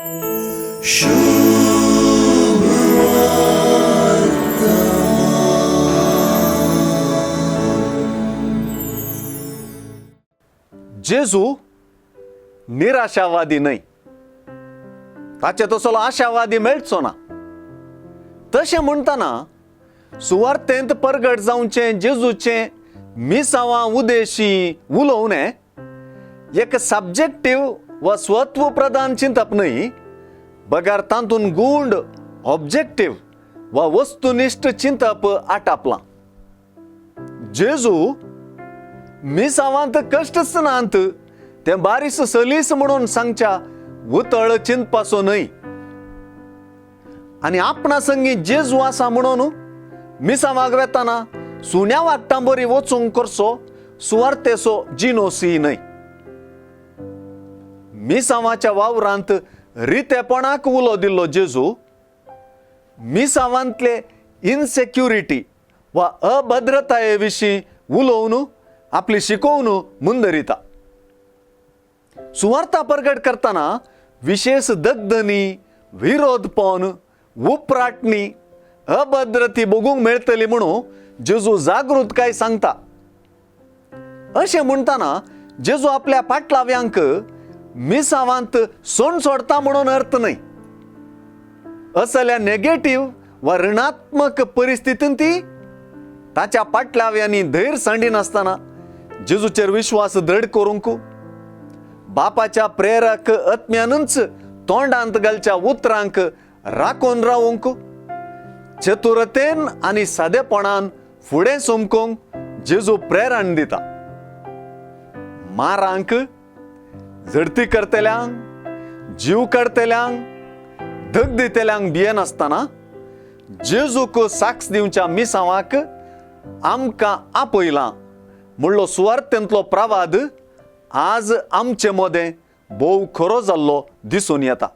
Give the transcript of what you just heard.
जेजू निराशावादी न्हय, ताचे तसलो आशावादी मेळचो ना. तशें म्हणटना सुवार्थेंत परगट जावचें जेजूचें मिसांवां उदेशी उलोवणें एक सबजेक्टीव वा स्वत्व प्रधान चिंतप न्हय, बगर तातूंत गूंड ऑब्जेक्टीव वा वस्तुनिश्ठ चिंतप आटापलां. जेजू मिसांवांत कश्टच नात तें बारीस सलीस म्हणून सांगच्या उतळ चिंतपाचो न्हय. आनी आपणा संगी जेजू आसा म्हणून मिसांवाक वेतना सुण्या वागटां बरी वचूंक करचो सुवार्थेचो जिनोसी न्हय. मिसांवाच्या वावरांत रितेपणाक उलो दिल्लो जेजू मिसांवांतले इनसेक्युरिटी वा अभद्रताये विशीं उलोवन आपली शिकोवन मुंदरिता. सुवार्ता परगट करतना विशेश दगदनी, विरोधपण, उपराटणी, अभद्रती बघूंक मेळटली म्हणून जेजू जागृतकाय सांगता. अशें म्हणटना जेजू आपल्या पाटलाव्यांक मिसावांत सोण सोडता म्हणून अर्थ न्हय. असल्या नेगेटीव वा ऋणात्मक परिस्थितीन ती ताच्या पाटलाव्यांनी धैर्य सांडिनासतना जेजूचेर विश्वास दृढ करूंक बापाच्या प्रेरक आत्म्यानूच तोंडांत घालच्या उतरांक राखून रावूंक चतुरतेन आनी सादेपणान फुडें समकूंक जेजू प्रेरण दिता. मारांक, झडती करतल्यांक, जीव काडटल्यांक, धग दितल्यांक भियेनासतना जेजूक साक्ष दिवच्या मिसांवाक आमकां आपयलां म्हणलो सुवार्थेंतलो प्रवाद आज आमचे मदें भोव खरो जाल्लो दिसून येता.